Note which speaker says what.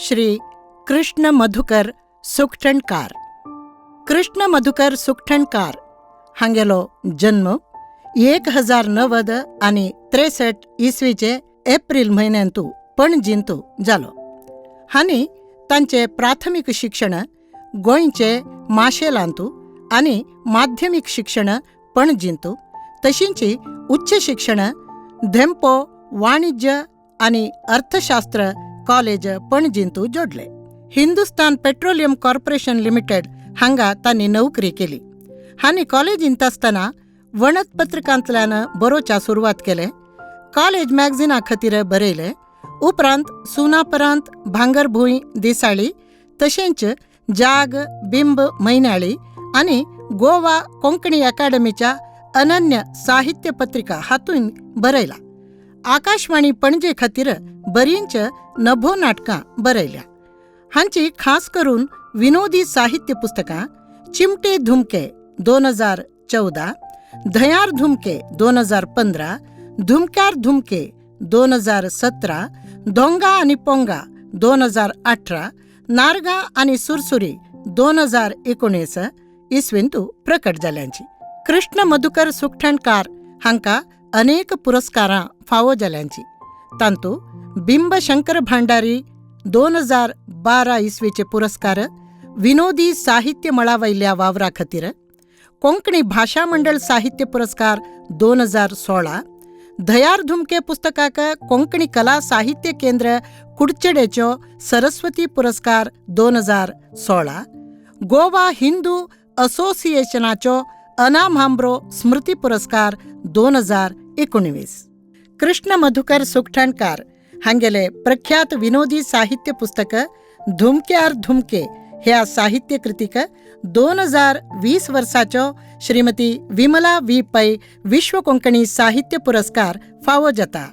Speaker 1: श्री कृष्ण मधुकर सुखठणकार. कृष्ण मधुकर सुखठणकार हांगेलो जन्म 1090 आनी 63 इसवीचे एप्रिल म्हयन्यांतू पणजींतू जालो. हांणी तांचे प्राथमीक शिक्षण गोंयचे माशेलांतू आनी माध्यमीक शिक्षण पणजींतू, तशींच उच्च शिक्षण धेंपो वाणिज्य आनी अर्थशास्त्र कॉलेज पणजींतू जोडले. हिंदुस्तान पेट्रोलियम कॉर्पोरेशन लिमिटेड हांगा तांणी नोकरी केली. हांणी कॉलेजींत आसतना वणत पत्रिकांतल्यान बरोवच्या सुरवात केले. कॉलेज मॅगझिना खातीर बरयले. उपरांत सुनापरांत, भांगरभूंय दिसाळी, तशेंच जाग, बिंब म्हयन्याळी आनी गोवा कोंकणी अकादमीच्या अनन्य साहित्य पत्रिका हातूंत बरयला. आकाशवाणी पणजे खातीर बरींच नभो नाटकां बरयल्या. हांची खास करून विनोदी साहित्य पुस्तकां चिमटे धुमके 2014, धयार धुमके 2015, धुमक्यार धुमके 2017, दोंगा आनी पोंगा 2018, नारगा आनी सुरसुरी 2019 इसवींतू प्रकट जाल्यांची. कृष्ण मधुकर सुखठणकार हांकां अनेक पुरस्कारां फावो जाल्यांची. तांतू बिंब शंकर भांडारी 2012 इसवीचे पुरस्कार विनोदी साहित्य मळावयल्या वावरा खातीर, कोंकणी भाशा मंडळ साहित्य पुरस्कार 2016, धयार धुमके पुस्तकाक कोंकणी कला साहित्य केंद्र कुडचडेचो सरस्वती पुरस्कार 2016, गोवा हिंदू असोसिएशनाचो अना म्हांब्रो स्मृती पुरस्कार 2019. कृष्ण मधुकर सुखठणकार हांगेले प्रख्यात विनोदी साहित्य पुस्तक धुमक्यार धुमके ह्या साहित्य कृतीक 2020 वर्साचो श्रीमती विमला वी पै विश्व कोंकणी साहित्य पुरस्कार फावो जाता.